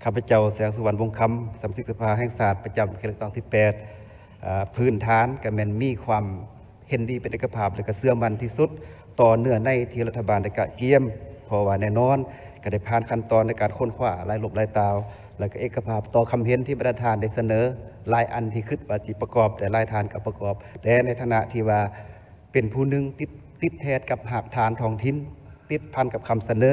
ຂ້າພະເຈົ້າ ແສງສຸວັນ ວົງຄຳ, ສະມາຊິກສະພາແຫ່ງຊາດ ປະຈຳເຂດເລືອກຕັ້ງທີແປດ. ອາ, ພື້ນຖານກໍແມ່ນມີຄວາມເຫັນດີເປັນເອກະພາບ ແລະ ກໍເຊື່ອໝັ້ນທີ່ສຸດຕໍ່ເນື້ອໃນທີ່ລັດຖະບານໄດ້ກະກຽມ, ເພາະວ່າແນ່ນອນກໍໄດ້ຜ່ານຂັ້ນຕອນໃນການຄົ້ນຄວ້າຫຼາຍລົບຫຼາຍຕາວ ແລະ ກໍເອກະພາບຕໍ່ຄຳເຫັນທີ່ບັນດາທ່ານໄດ້ສະເໜີ. ຫຼາຍອັນທີ່ຄິດວ່າຊິປະກອບ, ແຕ່ຫຼາຍທ່ານກໍປະກອບ. ແຕ່ໃນຖານະທີ່ວ່າ ເປັນຜູ້ໜຶ່ງຕິດ, ຕິດແທດກັບຮາກຖານທ້ອງຖິ່ນ, ຕິດພັນກັບຄຳສະເໜີ,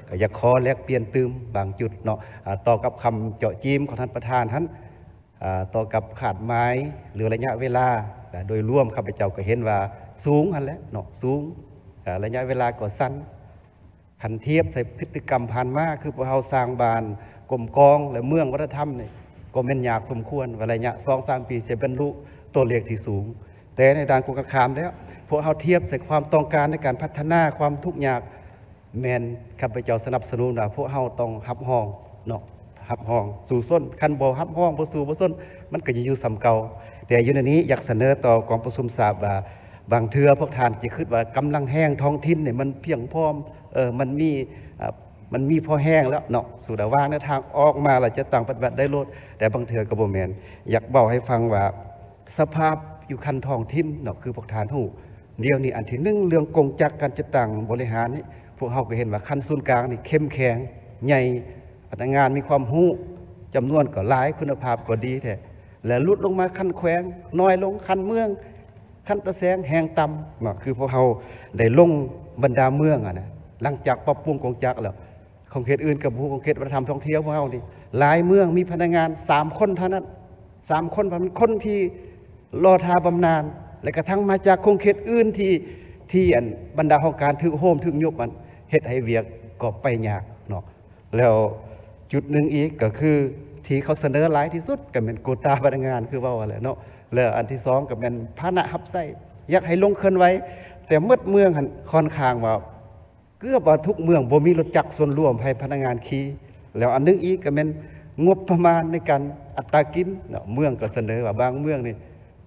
ກໍຢາກຂໍແລກປ່ຽນຕື່ມບາງຈຸດເນາະ, ອາ, ຕໍ່ກັບຄຳເຈາະຈີມຂອງທ່ານປະທານຫັ້ນ, ອາ, ຕໍ່ກັບຄາດໝາຍ ຫຼື ໄລຍະເວລາ, ແລະ ໂດຍລວມຂ້າພະເຈົ້າກໍເຫັນວ່າສູງຫັ້ນແຫຼະເນາະ, ສູງ, ອາ, ໄລຍະເວລາກໍສັ້ນ. ຄັນທຽບໃສ່ພຶດຕິກຳຜ່ານມາ ຄືພວກເຮົາສ້າງບ້ານ ກົມກອງ ແລະ ເມືອງວັດທະນະທຳນີ້ ກໍແມ່ນຍາກສົມຄວນ ວ່າໄລຍະສອງສາມປີຊິບັນລຸຕົວເລກທີ່ສູງ. ແຕ່ໃນດ້ານກົງກັນຂ້າມແລ້ວ ພວກເຮົາທຽບໃສ່ຄວາມຕ້ອງການໃນການພັດທະນາ ຄວາມທຸກຍາກ ແມ່ນຂ້າພະເຈົ້າສະໜັບສະໜູນວ່າພວກເຮົາຕ້ອງຮັບຮອງເນາະ, ຮັບຮອງສູ້ຊົນ. ຄັນບໍ່ຮັບຮອງ ບໍ່ສູ້ ບໍ່ຊົນ ມັນກໍຈະຢູ່ສ່ຳເກົ່າ. ແຕ່ຢູ່ໃນນີ້ຢາກສະເໜີຕໍ່ກອງປະຊຸມຊາບວ່າ ບາງເທື່ອພວກທ່ານຈະຄິດວ່າກຳລັງແຮງທ້ອງຖິ່ນນີ້ມັນພຽງພໍ, ເອີ, ມັນມີ, ເອີ, ມັນມີພໍແຮງແລ້ວເນາະ, ສູດວ່າຫາແນວທາງອອກມາແລ້ວຈັດຕັ້ງປະຕິບັດໄດ້ໂລດ, ແຕ່ບາງເທື່ອກໍບໍ່ແມ່ນ. ຢາກເວົ້າໃຫ້ຟັງວ່າສະພາບຢູ່ຂັ້ນທ້ອງຖິ່ນເນາະ, ຄືພວກທ່ານຮູ້, ດຽວນີ້ອັນທີໜຶ່ງ ເລື່ອງກົງຈັກການຈັດຕັ້ງບໍລິຫານນີ້ ພວກເຮົາກໍເຫັນວ່າຂັ້ນສູນກາງນີ້ເຂັ້ມແຂງ, ໃຫຍ່, ພະນັກງານມີຄວາມຮູ້, ຈຳນວນກໍຫຼາຍ, ຄຸນນະພາບກໍດີແທ້. ແລະ ຫຼຸດລົງມາຂັ້ນແຂວງນ້ອຍລົງ, ຂັ້ນເມືອງ, ຂັ້ນຕາແສງແຮງຕ່ຳເນາະ, ຄືພວກເຮົາໄດ້ລົງບັນດາເມືອງຫັ້ນນະ, ຫຼັງຈາກປັບປຸງກົງຈັກແລ້ວ, ຂົງເຂດອື່ນກໍບໍ່ຮູ້, ຂົງເຂດວັດທະນະທຳທ່ອງທ່ຽວພວກເຮົານີ້ ຫຼາຍເມືອງມີພະນັກງານສາມຄົນເທົ່ານັ້ນ, ສາມຄົນ ເທົ່ານັ້ນ, ຄົນທີ່ລໍຖ້າບຳນານ ແລະ ກະທັງມາຈາກຂົງເຂດອື່ນທີ່, ທີ່ອັນບັນດາຫ້ອງການຖືກໂຮມຖືກຍຸບຫັ້ນ ເຮັດໃຫ້ວຽກກໍໄປຍາກເນາະ. ແລ້ວຈຸດໜຶ່ງອີກກໍຄືທີ່ເຂົາສະເໜີຫຼາຍທີ່ສຸດກໍແມ່ນໂກຕາພະນັກງານ ຄືເວົ້າຫັ້ນແຫຼະເນາະ, ແລ້ວອັນທີສອງກໍແມ່ນພາຫະນະຮັບໃຊ້ ຢາກໃຫ້ລົງເຄື່ອນໄຫວ, ແຕ່ໝົດເມືອງຫັ້ນຂ້ອນຂ້າງວ່າເກືອບວ່າທຸກເມືອງບໍ່ມີລົດຈັກສ່ວນລວມໃຫ້ພະນັກງານຂີ່. ແລ້ວອັນໜຶ່ງອີກກໍແມ່ນງົບປະມານໃນການອັດຕາກິນເນາະ, ເມືອງກໍສະເໜີວ່າບາງເມືອງນີ້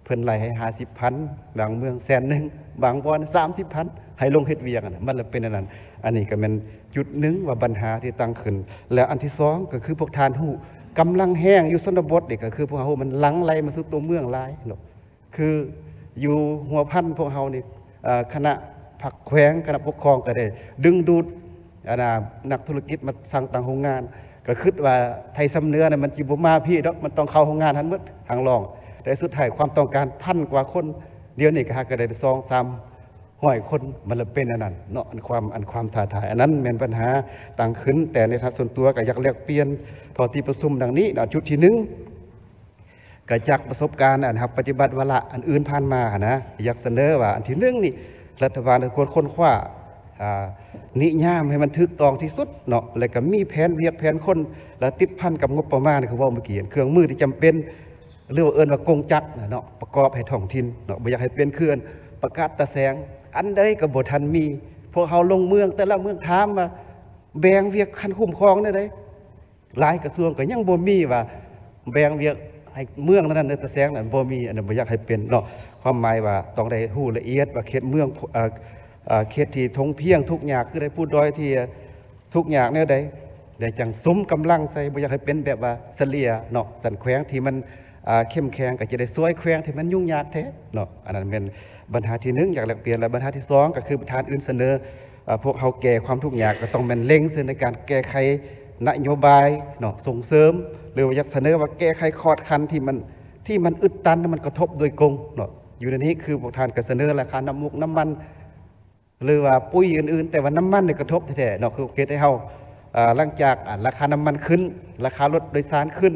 ເພິ່ນໄລ່ໃຫ້ຫ້າສິບພັນ, ບາງເມືອງແສນໜຶ່ງ, ບາງບ່ອນສາມສິບພັນ ໃຫ້ລົງເຮັດວຽກຫັ້ນນະ, ມັນລະເປັນອັນນັ້ນ. ອັນນີ້ກໍແມ່ນຈຸດໜຶ່ງວ່າບັນຫາທີ່ຕັ້ງຂຶ້ນ. ແລ້ວອັນທີສອງກໍຄືພວກທ່ານຮູ້ ກຳລັງແຮງຢູ່ຊົນນະບົດນີ້ ກໍຄືພວກເຮົາມັນຫຼັ່ງໄຫຼມາສູ່ຕົວເມືອງຫຼາຍເນາະ, ຄືຢູ່ຫົວພັນພວກເຮົານີ້, ເອີ, ຄະນະພັກແຂວງ, ຄະນະປົກຄອງກໍໄດ້ດຶງດູດ ອັນນ່າ ນັກທຸລະກິດມາສ້າງຕັ້ງໂຮງງານ, ກໍຄິດວ່າໄທຊຳເໜືອນະມັນຊິບໍ່ມາພີ້ດອກ, ມັນຕ້ອງເຂົ້າໂຮງງານຫັ້ນໝົດ ທາງລອງ. ແຕ່ສຸດທ້າຍຄວາມຕ້ອງການພັນກວ່າຄົນ, ດຽວນີ້ກໍຫາກໍໄດ້ສອງສາມຮ້ອຍຄົນ, ມັນລະເປັນອັນນັ້ນເນາະ, ອັນຄວາມ, ອັນຄວາມທ້າທາຍ. ອັນນັ້ນແມ່ນບັນຫາຕັ້ງຂຶ້ນ, ແຕ່ໃນທາງສ່ວນຕົວກໍຢາກແລກປ່ຽນຕໍ່ທີ່ປະຊຸມດັ່ງນີ້ເນາະ. ຈຸດທີໜຶ່ງ ກະຈາກປະສົບການອັນຮັບປະຕິບັດວາລະອັນອື່ນຜ່ານມາຫັ້ນນະ, ຢາກສະເໜີວ່າອັນທີໜຶ່ງນີ້ ລັດຖະບານຄວນຄົ້ນຄວ້າ, ອາ, ນິຍາມໃຫ້ມັນຖືກຕ້ອງທີ່ສຸດເນາະ, ແລ້ວກະມີແຜນວຽກແຜນຄົນ ແລະ ຕິດພັນກັບງົບປະມານ ຄືເວົ້າເມື່ອກີ້, ເຄື່ອງມືທີ່ຈຳເປັນ ຫຼືວ່າເອີ້ນວ່າກົງຈັກນະເນາະ, ປະກອບໃຫ້ທ້ອງຖິ່ນເນາະ, ບໍ່ຢາກໃຫ້ເປັນຄືອັນປະກາດຕາແສງ, ອັນໃດກໍບໍ່ທັນມີ. ພວກເຮົາລົງເມືອງ ແຕ່ລະເມືອງ ຖາມວ່າແບ່ງວຽກຂັ້ນຄຸ້ມຄອງແນວໃດ? ຫຼາຍກະຊວງກໍຍັງບໍ່ມີວ່າແບ່ງວຽກໃຫ້ເມືອງນັ້ນເດີ ຕາແສງນັ້ນບໍ່ມີ, ອັນນັ້ນບໍ່ຢາກໃຫ້ເປັນເນາະ. ຄວາມໝາຍວ່າຕ້ອງໄດ້ຮູ້ລະອຽດວ່າເຂດເມືອງ, ເອີ, ເອີ, ເຂດທີ່ທົ່ງພຽງທຸກຍາກຄືໃດ, ພູດອຍທີ່ທຸກຍາກແນວໃດ, ແລ້ວຈັ່ງສຸມກຳລັງໃສ່, ບໍ່ຢາກໃຫ້ເປັນແບບວ່າສະເລ່ຍເນາະ. ຊັ້ນແຂວງທີ່ມັນ, ອາ, ເຂັ້ມແຂງກໍຈະໄດ້ຊ່ວຍແຂວງທີ່ມັນຫຍຸ້ງຍາກແທ້ເນາະ. ອັນນັ້ນແມ່ນບັນຫາທີໜຶ່ງ ຢາກແລກປ່ຽນ. ແລະ ບັນຫາທີສອງ ກໍຄືທ່ານອື່ນສະເໜີ ອາ, ພວກເຮົາແກ້ຄວາມທຸກຍາກກໍຕ້ອງແມ່ນເລັງໃສ່ໃນການແກ້ໄຂນະໂຍບາຍເນາະ, ສົ່ງເສີມ ຫຼືວ່າຢາກສະເໜີວ່າແກ້ໄຂຂອດຂັນທີ່ມັນ, ທີ່ມັນອຶດຕັນ ແລະ ມັນກະທົບໂດຍກົງເນາະ. ຢູ່ໃນນີ້ຄືພວກທ່ານກໍສະເໜີລາຄານ້ຳມັກນ້ຳມັນ ຫຼືວ່າປຸ໋ຍອື່ນໆ, ແຕ່ວ່ານ້ຳມັນນີ້ກະທົບແທ້ໆເນາະ, ຄືເຮັດໃຫ້ເຮົາ, ອາ, ຫຼັງຈາກ, ອາ, ລາຄານ້ຳມັນຂຶ້ນ, ລາຄາລົດໂດຍສານຂຶ້ນ,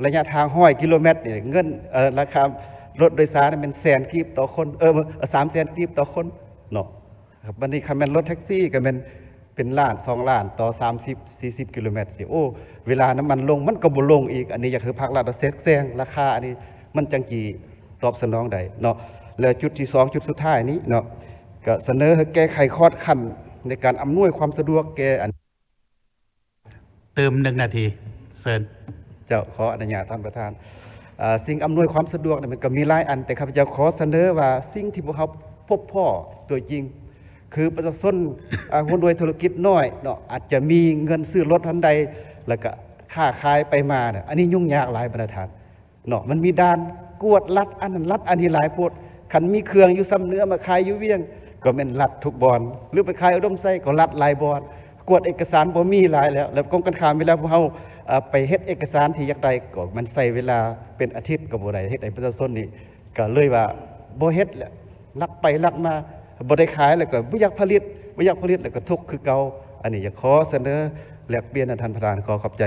ໄລຍະທາງຮ້ອຍກິໂລແມັດນີ້ ເງິນ, ເອີ, ລາຄາລົດໂດຍສານແມ່ນແສນກີບຕໍ່ຄົນ, ເອີ, ສາມແສນກີບຕໍ່ຄົນເນາະ. ບັດນີ້ຄັນແມ່ນລົດແທັກຊີກໍແມ່ນເປັນລ້ານ ສອງລ້ານຕໍ່ສາມສິບ ສີ່ສິບກິໂລແມັດຊີ້. ໂອ້ ເວລານ້ຳມັນລົງມັນກໍບໍ່ລົງອີກ. ອັນນີ້ຢາກໃຫ້ພາກລັດແຊກແຊງລາຄາ, ອັນນີ້ມັນຈັ່ງຊິຕອບສະໜອງໄດ້ເນາະ. ແລ້ວຈຸດທີສອງ ຈຸດສຸດທ້າຍນີ້ເນາະ, ກໍສະເໜີໃຫ້ແກ້ໄຂຂອດຂັນໃນການອຳນວຍຄວາມສະດວກແກ່ອັນ ຕື່ມໜຶ່ງນາທີ ເຊີນ. ເຈົ້າ, ຂໍອະນຸຍາດທ່ານປະທານ. ອາ, ສິ່ງອຳນວຍຄວາມສະດວກນີ້ມັນກໍມີຫຼາຍອັນ, ແຕ່ຂ້າພະເຈົ້າຂໍສະເໜີວ່າສິ່ງທີ່ພວກເຮົາພົບພໍ້ຕົວຈິງ ຄືປະຊາຊົນ, ອາ, ຫົວໜ່ວຍທຸລະກິດນ້ອຍເນາະ, ອາດຈະມີເງິນຊື້ລົດຮອນໄດ ແລ້ວກະ ຄ້າຂາຍໄປມານະ ອັນນີ້ຫຍຸ້ງຍາກຫຼາຍບັນດາທ່ານເນາະ. ມັນມີດ່ານກວດລັດ ອັນນັ້ນລັດອັນນີ້ຫຼາຍໂພດ. ຄັນມີເຄື່ອງຢູ່ຊຳເໜືອມາຂາຍຢູ່ວຽງ ກໍແມ່ນລັດທຸກບ່ອນ ຫຼືໄປຂາຍອຸດົມໄຊກໍລັດຫຼາຍບ່ອນ. ກວດເອກະສານບໍ່ມີຫຼາຍແລ້ວ ແລ້ວກົງກັນຂ້າມ ເວລາພວກເຮົາ ເອີ ໄປເຮັດເອກະສານທີ່ຢາກໄດ້ ກໍມັນໃຊ້ເວລາເປັນອາທິດກໍບໍ່ໄດ້ ເຮັດໃຫ້ປະຊາຊົນນີ້ ກໍເລີຍວ່າບໍ່ເຮັດແຫຼະ ລັກໄປລັກມາ ບໍ່ໄດ້ຂາຍ ແລ້ວກໍບໍ່ຢາກຜະລິດ ບໍ່ຢາກຜະລິດ ແລ້ວກໍທຸກຄືເກົ່າ. ອັນນີ້ຢາກຂໍສະເໜີແລກປ່ຽນນຳທ່ານປະທານ ຂໍຂອບໃຈ.